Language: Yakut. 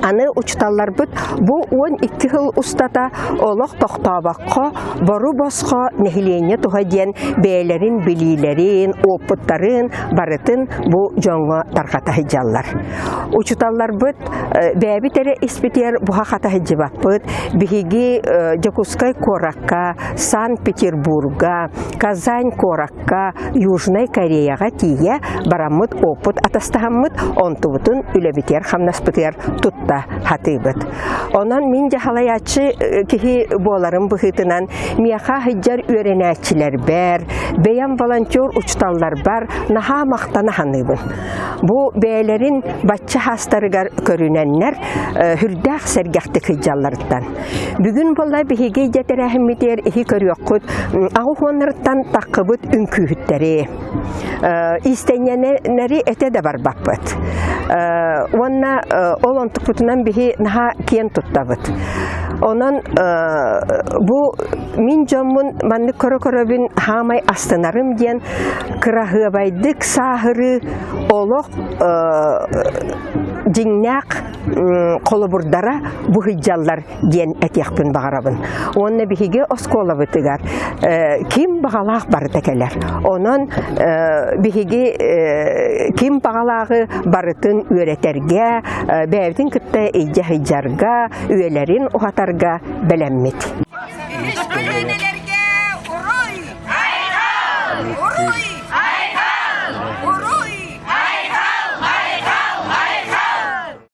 Аны учуталларбыт бу 12 сыл устата олох тохтообокко бору-босхо нэһилиэнньэ туһа диэн бэйэлэрин билиилэрин, опыттарын барытын бу дьоҥҥо тарҕата сылдьаллар. Учуталларбыт бэйэбит эрэ испитигэр буһа-хата сылдьыбаппыт. Биһиги Дьокуускай куоракка, Санкт-Петербурга, Казань куоракка, Южнай Кореяҕа тиийэ бараммыт опыт атастаһаммыт, онтубутун үлэбитигэр-хамнаспытыгар тутта сатыыбыт. Онон мин дьаһалайааччы киһи буоларым быһыытынан миэхэ сылдьар үөрэнээччилэрбэр, бэйэм волонтер учууталларбар наһаа махтана саныыбын. Бу бэйэлэрин бачча хаастарыгар көрүнэннэр сүрдээх сэргэхтик сылдьалларыттан. Бүгүн буолла биһиги дьэ тэрээһиммитигэр иһи көрүөххүт аҕыс уоннарыттан таххыбыт үҥкүүһүттэри. Иистэнньэнэри этэ да барбаппыт. Уонна ол онтукпутунан биһи наһаа киэн туттабыт. Онон бу мин дьоммун маннык көрө-көрөбүн хаамай астынарым диэн кыраһыабайдык сааһырыы олох дьиҥнээх холобурдара быһыйдьаллар диэн этиэхпин баҕарабын. Уонна биһиги оскуолабытыгар ким баҕалаах барыта кэлэр. Онон биһиги ким баҕалааҕы барытын үөрэтэргэ, бэйэбитин кытта илдьэ сылдьарга, үйэлэрин уһатарга бэлэммит.